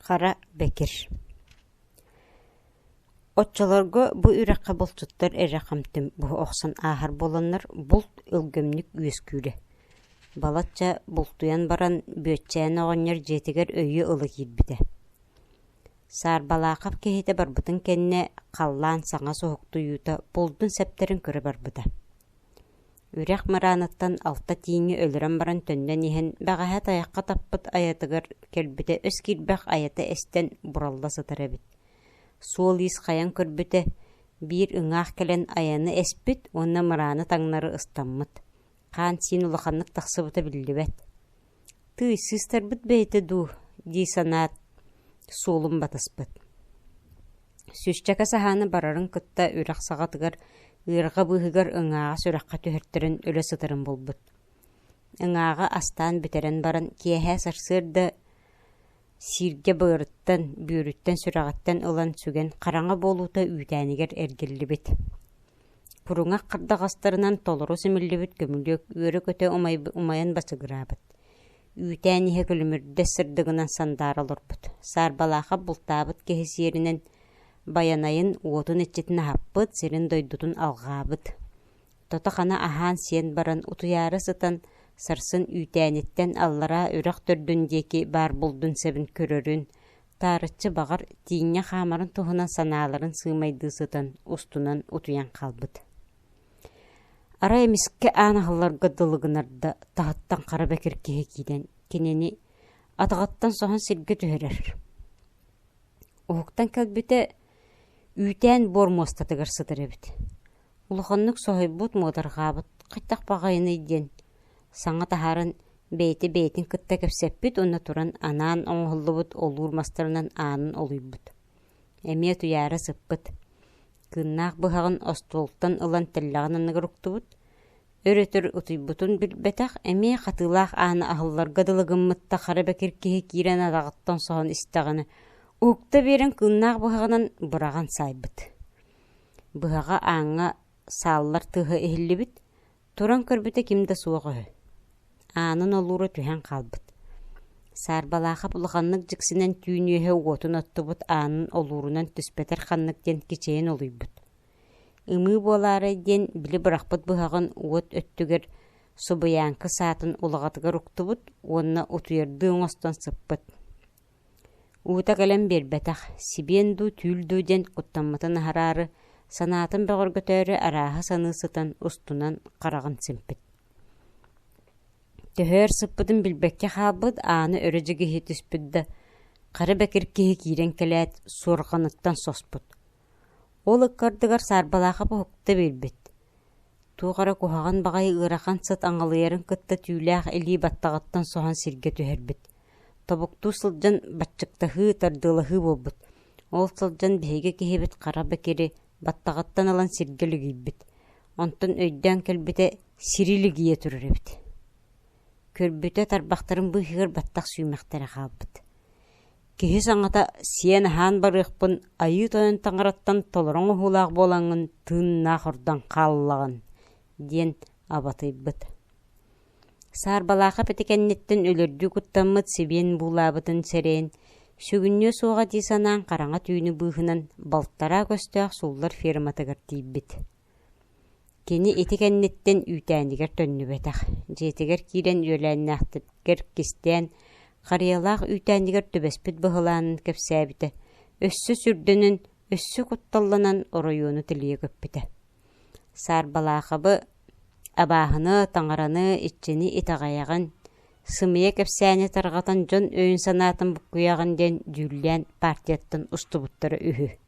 Хара Бэкир Оччолорго бу үрэххэ булчуттар эрэ хам-түм буһа охсон ааһар буоланнар булт өлгөмнүк үөскүүрэ. Балачча бултуйан баран Бүөччээн оҕонньор дьиэтигэр өйүө ыла киирбитэ. Саарбалаахап киһитэ барбытын кэннэ халлаан саҥа суһуктуйуута булдун сэптэрин көрө барбыта. Үрэх мырааныттан алта тииҥи өлөрөн баран төннөн иһэн бэҕэһээ тайахха таппыт айатыгар кэлбитэ өс киирбэх айата эстэн буралла сытар эбит. Суол-иис хайан көрбүтэ, биир ыҥаах кэлэн айаны эспит уонна мырааны таҥнары ыстаммыт. Хаан-сиин улаханнык тахсыбыта биллибэт. «Тыый, сыыстарбыт бэйэтэ дуу?» дии санаат, суолун батыспыт. Сүүсчэкэ саһааны барарын кытта үрэх саҕатыгар ыарҕа быыһыгар ыҥааҕа сүрэххэ түһэртэрэн өлө сытарын булбут. Ыҥааҕы астаан бүтэрэн баран киэһэ сарсыарда сииргэ быарыттан, бүөрүттэн, сүрэҕиттэн ылан сүгэн хараҥа буолуута үүтээнигэр эргиллибит. Куруҥах хардаҕастарынан толору симиллибит көмүлүөк үөрэ-көтө умайан бачыгыраабыт. Үүтээн иһэ күлүмүрдэс сырдыгынан сандаара олорбут. Саарбалаахап бултаабыт киһи сиэринэн Байанайын уотун иччитин аһаппыт, сирин-дойдутун алҕаабыт. Тото-хана аһаан-сиэн баран утуйаары сытан сарсын үүтээниттэн аллараа үрэх төрдүн диэки баар булдун сэбин көрөрүн, таарыччы баҕар тииҥҥэ хаамарын туһунан санааларын сыымайдыы сытан устунан утуйан хаалбыт. Арай эмискэ аан аһылларга дылы гынарда таһыттан хара бэкир киһи киирэн кинини атаҕыттан соһон сиргэ түһэрэр. Уһуктан кэлбитэ үүтээн буор муостатыгар сытар эбит. Улаханнык соһуйбут, муодарҕаабыт хайдах баҕайыный диэн саҥа таһааран бэйэтэ бэйэтин кытта кэпсэппит уонна туран анаан оҥоһуллубут олуур мастарынан аанын олуйбут. Эмиэ утуйаары сыппыт. Кыыннаах быһаҕын остуолтан ылан тэллэҕин анныгар уктубут, өр-өтөр утуйбутун билбэтэх, эмиэ хатыылаах ааны аһылларга дылы гыммыт да хара бэкир киһи киирэн атаҕыттан соһон истэҕинэ, уһукта биэрэн кыыннаах быһаҕынан быраҕан саайбыт. Быһаҕа ааҥҥа сааллар тыаһа иһиллибит, туран көрбүтэ ким да суох үһү. Аанын олуура түһэн хаалбыт. Саарбалаахап улаханнык дьиксинэн түүн үөһэ уотун оттубут аанын олуурунан түспэтэр ханнык диэн кичэйэн олуйбут. Ымыы буолаарай диэн били бырахпыт быһаҕын уот өттүгэр субуйааҥкы саатын улаҕатыгар уктубут уонна утуйардыы оҥостон сыппыт. Уута кэлэн биэрбэтэх, сибиэн дуу, түүл дуу диэн куттаммытын аһараары, санаатын бөҕөргөтөөрү арааһы саныы сытан устунан хараҕын симпит. Төһө өр сыппытын билбэккэ хаалбыт, ааны өрө дьигиһи түспүт да, хара бэкир киһи киирэн кэлээт, суорҕаныттан соспут. Ол ыккардыгар Саарбалаахап уһукта биэрбит. Туох эрэ куһаҕан баҕайы ыарахан сыт аҥалыйарын кытта түүлээх илии баттаҕыттан соһон сиргэ түһэрбит. Тобуктуу сылдьан баччыктаһыы, тардыалаһыы буолбут. Ол сылдьан биһиги киһибит хара бэкири баттаҕыттан ылан сиргэ лигийбит. Онтон өйдөөн кэлбитэ сири лигийэ турар эбит. Көрбүтэ тарбахтарын быыһыгар баттах сүүмэхтэрэ хаалбыт. Киһи саҥата сиэн-аһаан барыахпын Айыы Тойон таҥараттан толору оҥоһуулаах буолаҥҥын тыыннаах ордон хааллаҕын диэн абатыйбыт. Саарбалаахап ити кэнниттэн өлөрдүү куттаммыт сибиэн буулаабытын сэрэйэн, сүгүннүө суоҕа дии санаан хараҥа түүнү быыһынан балтараа көстөөх сууллар ферматыгар тиийбит. Кини ити кэнниттэн үүтээнигэр төннүбэтэх, дьиэтигэр киирэн үөлээннээхтэригэр кистээн, харыйалаах үүтээнигэр түбэспит быһылаанын кэпсээбитэ, өссө сүрдэнэн, өссө кутталланан оройуону тилийэ көппүтэ. Саарбалаахабы абааһыны, таҥараны, иччини итэҕэйэҕин, сымыйа кэпсээни тарҕатан дьон өйүн-санаатын буккуйаҕын диэн дьүүллээн партияттан устубуттара үһү.